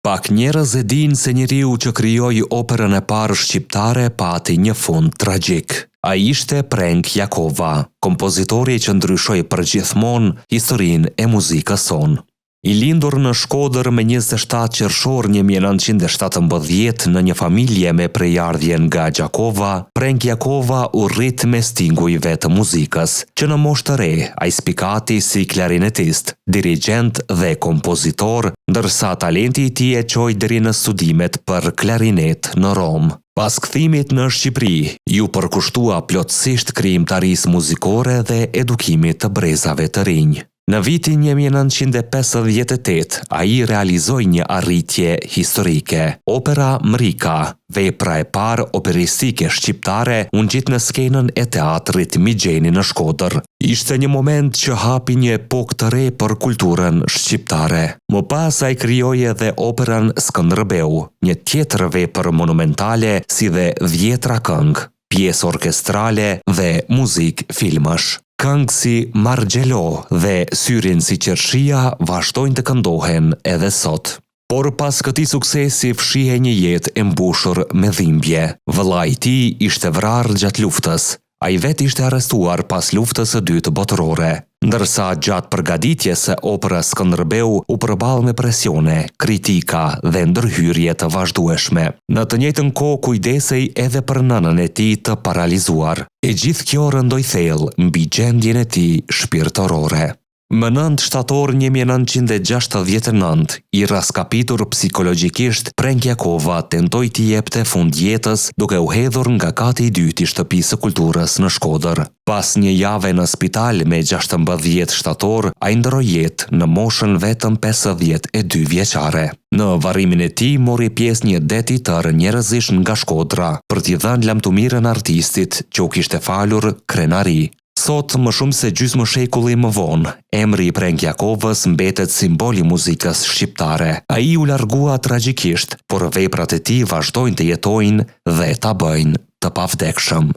Pak njerëz e dinë se njeriu që krijoi operën e parë shqiptare pati një fund tragjik. Ai ishte Prenk Jakova, kompozitori që ndryshoi përgjithmonë historinë e muzikës sonë. I lindur në Shkodër me 27 qershor 1917 në një familje me prejardhje nga Gjakova, Prenk Jakova u rrit mes tingujve të muzikës. Që në moshë të re, ai spikati si klarinetist, dirigjent dhe kompozitor, ndërsa talenti i tij e çoi deri në studimet për klarinetë në Romë. Pas kthimit në Shqipëri, iu përkushtua plotësisht krijimtarisë muzikore dhe edukimit të brezave të rinj. Në vitin 1958, ai realizoi një arritje historike. Opera Mrika, vepra e parë operistike shqiptare, u ngjit në skenën e Teatrit Migjeni në Shkodër. Ishte një moment që hapi një epokë të re për kulturën shqiptare. Më pas ai krijoi edhe operën Skënderbeu, një tjetër vepër monumentale si dhe dhjetra këngë, pjesë orkestrale dhe muzikë filmash. Këngë si Margjelo dhe Syrin si qershia vazhdojnë të këndohen edhe sot. Por pas këtij suksesi fshihej një jetë e mbushur me dhimbje. Vëllai i tij ishte vrarë gjatë luftës. Ai vetë ishte arrestuar pas Luftës së Dytë Botërore. Ndërsa gjatë përgatitjes së operës Skënderbeu u përball me presione, kritika dhe ndërhyrje të vazhdueshme. Në të njëjtën kohë kujdesej edhe për nënën e tij të paralizuar. E gjithë kjo rëndoi thellë mbi gjendjen e tij shpirtërore. Më 9 shtator 1969, i rraskapitur psikologjikisht, Prenk Jakova tentoi t'i jepte fund jetës duke u hedhur nga kati i dytë i Shtëpisë së Kulturës në Shkodër. Pas një jave në spital, me 16 shtator, ai ndërroi jetë në moshën vetëm 52 vjeçare. Në varrimin e tij mori pjesë një det i tërë njerëzish nga Shkodra, për t'i dhënë lamtumirën artistit që u kishte falur krenari. Sot, më shumë se gjysmë shekulli më vonë, emri i Prenk Jakovës mbetet simbol i muzikës shqiptare. Ai u largua tragjikisht, por veprat e tij vazhdojnë të jetojnë dhe ta bëjnë të pavdekshëm.